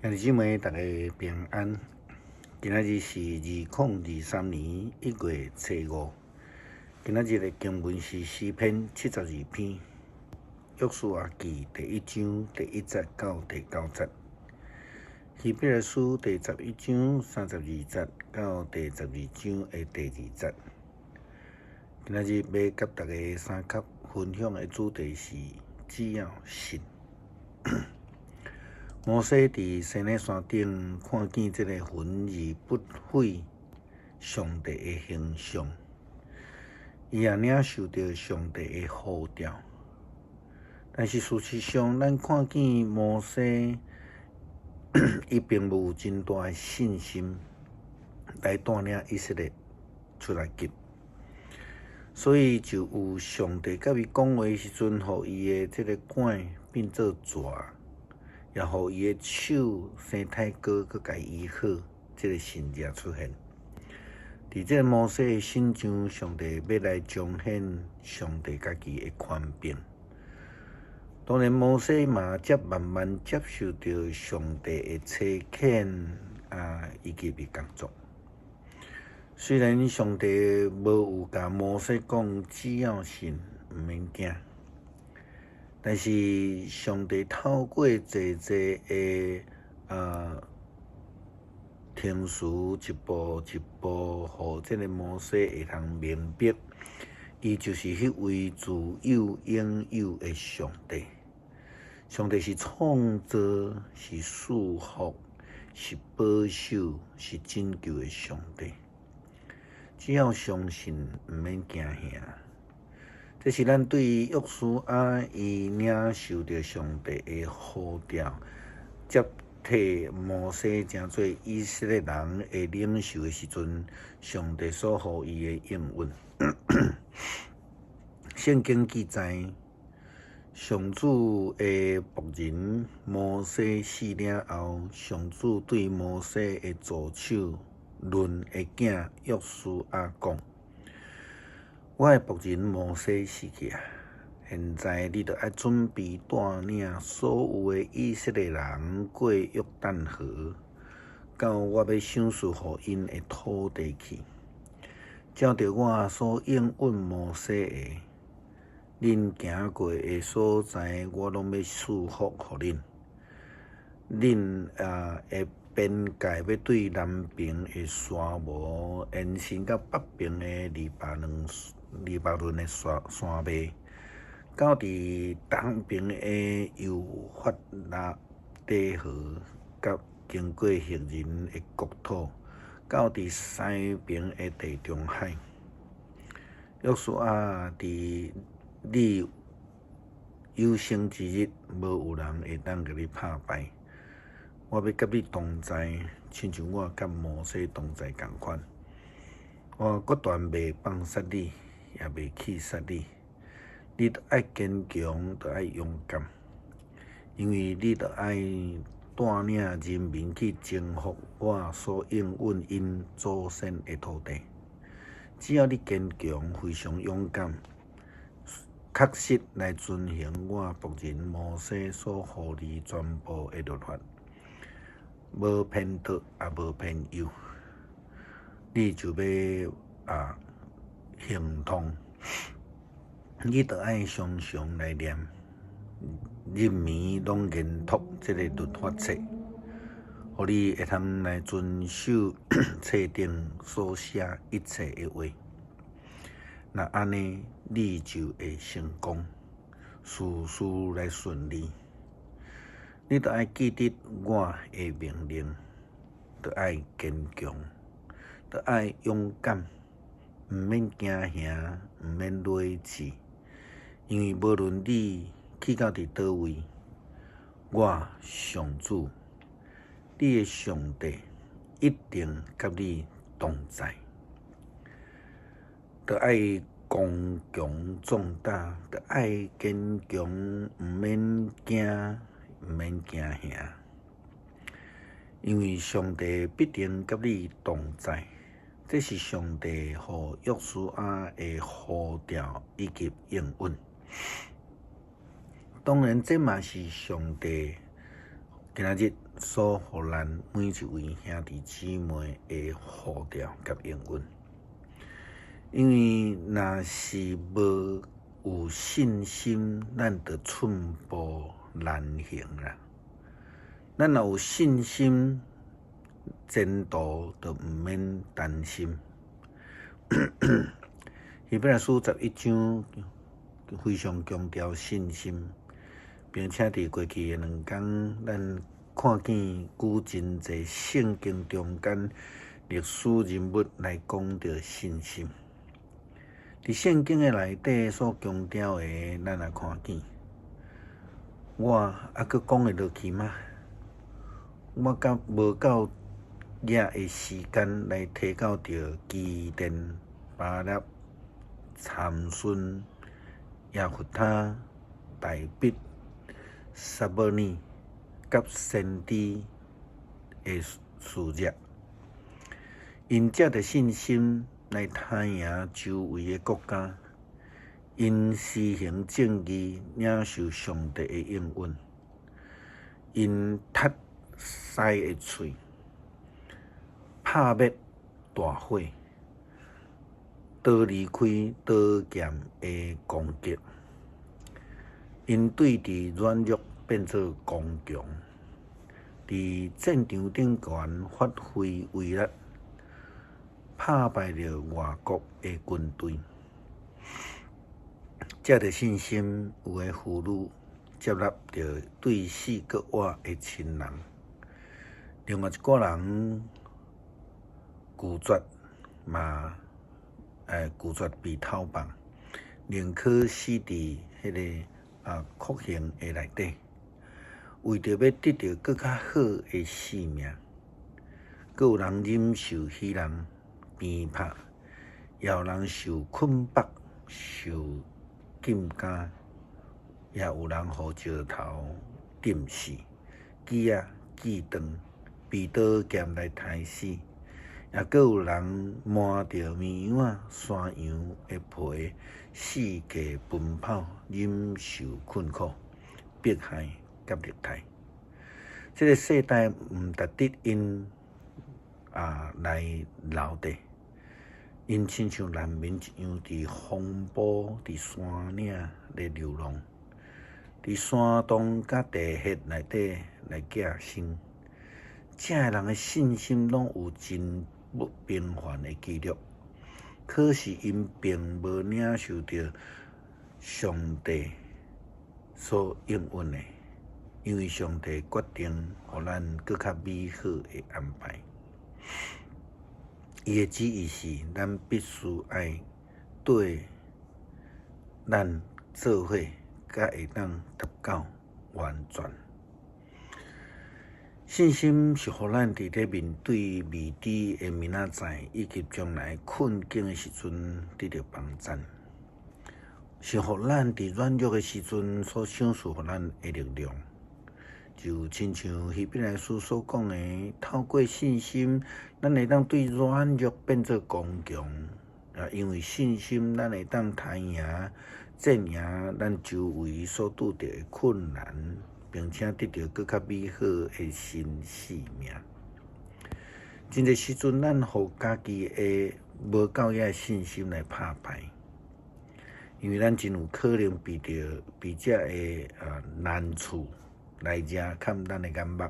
兄弟姊妹，逐家平安。今仔日是2023年1月初5。今仔日的經文是詩篇72篇，約書亞記第一章第一節到第九節，希伯來書第11章32節到第十二章的第二節。今仔日欲佮大家相佮分享的主題是只要信。摩西佇西奈山頂看見這個雲而不毀上帝的形象，伊也領受著上帝的呼召。但是事實上，咱看見摩西，伊並無有真大的信心來帶領以色列出埃及，所以就有上帝佮伊講話時陣，予伊的這个竿變做蛇。也予伊的手生苔膏，閣共伊醫好，這个神跡出現。佇這个摩西的身上，上帝欲來彰顯上帝家己的權柄。當然，摩西嘛才慢慢接受著上帝的差遣啊，以及伊工作。雖然上帝無有共摩西講，只要信，毋免驚。但是上帝透過濟濟的程序，一步一步，予這个摩西會通明白，伊就是彼位自有永有的上帝。上帝是創造，是賜福，是保守，是拯救的上帝。只要相信，毋免驚嚇。這是咱對約書亞伊領受著上帝的呼召，接替摩西成做以色列人的領袖的時陣，上帝所予伊的應允。聖經記載，上主的僕人摩西死了後，上主對摩西的助手嫩的囝約書亞講：我的僕人摩西死去啊！現在你著愛準備帶領所有的以色列人過約旦河，到我欲賞賜予𪜶的土地去。照著我所應允摩西的，恁行過的所在，我攏欲賜福予恁。恁的邊界欲對南爿的沙漠延伸到北爿的黎巴嫩的山山脈，到佇東爿的幼發拉底河，佮經過赫人的國土，到佇西爿的地中海。約書亞，佇你有生之日，無有人會當共你拍敗。我欲佮你同在，親像我佮摩西同在仝款。我決斷袂放殺你，也袂棄殺你。你著愛堅強，著愛勇敢，因為你著愛帶領人民去征服我所應允𪜶祖先的土地。只要你堅強，非常勇敢，確實來遵行我僕人摩西所予你全部的律法，無偏左也無偏右，你就欲亨通。你著愛常常來念，日暝攏研讀這个律法冊，予你會通來遵守冊頂所寫一切的話。若按呢，你就會成功，事事來順利。你著愛記得我的命令，著愛堅強，著愛勇敢，毋免驚嚇，毋免瘰志，因為無論你去到佇佗位，我上主，你的上帝一定佮你同在。著愛剛強壯膽，著愛堅強，毋免驚，毋免驚嚇，因為上帝必定佮你同在。這是上帝予約書亞的呼召以及應允。當然，這嘛是上帝今仔日所予咱每一位兄弟姊妹的呼召佮應允。因為若是無有信心，咱就寸步難行啦。咱若有信心，前途就毋免擔心。希伯來書11章非常強調信心，並且佇過去的2工，咱看見舉真濟聖經中間歷史人物來講著信心。佇聖經的內底所強調的，咱也看見。我猶閣講會落去嗎？我敢無夠額的時間來提到著基甸、巴拉、參孫、耶弗他、大衛、撒母耳佮先知的事跡，𪜶藉著信心來打贏周圍的國家，𪜶施行正義，領受上帝的應允，𪜶窒獅的喙，拍滅大火，逃離開刀劍的攻擊，𪜶對佇軟弱變做剛強，佇戰場頂懸發揮威力，拍敗著外國的軍隊。藉著信心，有的婦女接納著對死閣活的親人，另外一寡人拒絕嘛，拒絕被偷放，寧可死佇彼个酷刑的內底，為著欲得著閣較好的性命。閣有人忍受魚籠、鞭拍，也有人受捆綁、受禁監，也有人予石頭釘死、鋸仔鋸斷、被刀劍來刣死，也閣有人瞞著綿羊仔、山羊的皮，四界奔跑，忍受困苦、迫害佮虐待。這个世代毋值得𪜶來留低，𪜶親像難民一樣，佇風暴、佇山嶺咧流浪，佇山洞佮地穴內底來寄生。這个人的信心攏有真不平凡的記錄，可是𪜶並無領受著上帝所應允的，因為上帝決定予咱閣較美好的安排。伊的旨意是，咱必須愛綴咱做伙，才會當達到完全。信心是予咱佇咧面對未知的明仔載以及將來困境的時陣得著幫贊，是予咱佇軟弱的時陣所賞賜予咱的力量。就親像希伯來書所講的，透過信心，咱會當對軟弱變做剛強。因為信心，咱會當打贏、戰贏咱周圍所拄著的困難，並且得著閣較美好的新生命。真濟時陣，咱予家己的無夠額的信心來拍敗，因為咱真有可能被著被這个難處來惹崁咱的眼目。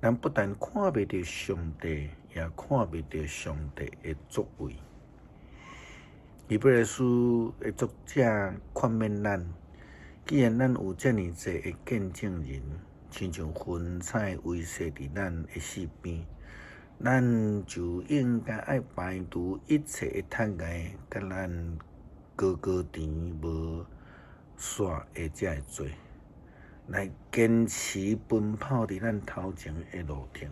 咱不但看袂著上帝，也看袂著上帝的作為。希伯來書的作者勸勉咱，既然咱有遮爾濟的見證人，親像雲彩圍踅佇咱的四邊，咱就應該愛排除一切的窒礙，佮咱高高甜無煞的這个罪，來堅持奔跑佇咱頭前的路程。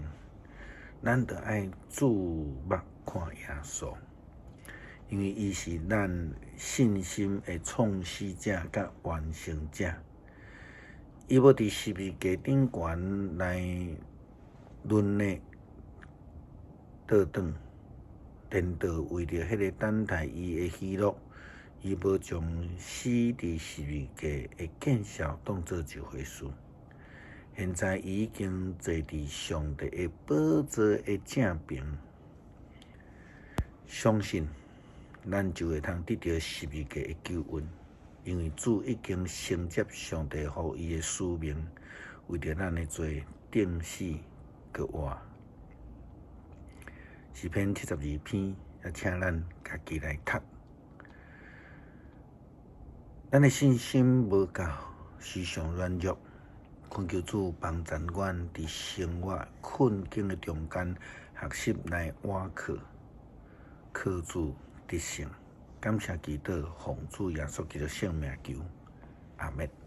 咱著愛注目看耶穌，因為伊是咱信心的創始者佮完成者。伊無佇十字架頂懸來輪的倒轉，顛倒為著彼个等待伊的喜樂，伊無將死佇十字架的見笑當做一回事。現在伊已經坐佇上帝的寶座的正爿。相信咱就會通得著十字架的救恩，因為主已經承接上帝予伊的使命，為著咱的罪釘死閣活。詩篇72篇，也請咱家己來讀。咱的信心無夠，時常軟弱，懇求主幫助阮佇生活困境的中間，學習來倚靠，靠主得勝。感謝祈禱，奉主耶穌基督聖名求，阿們。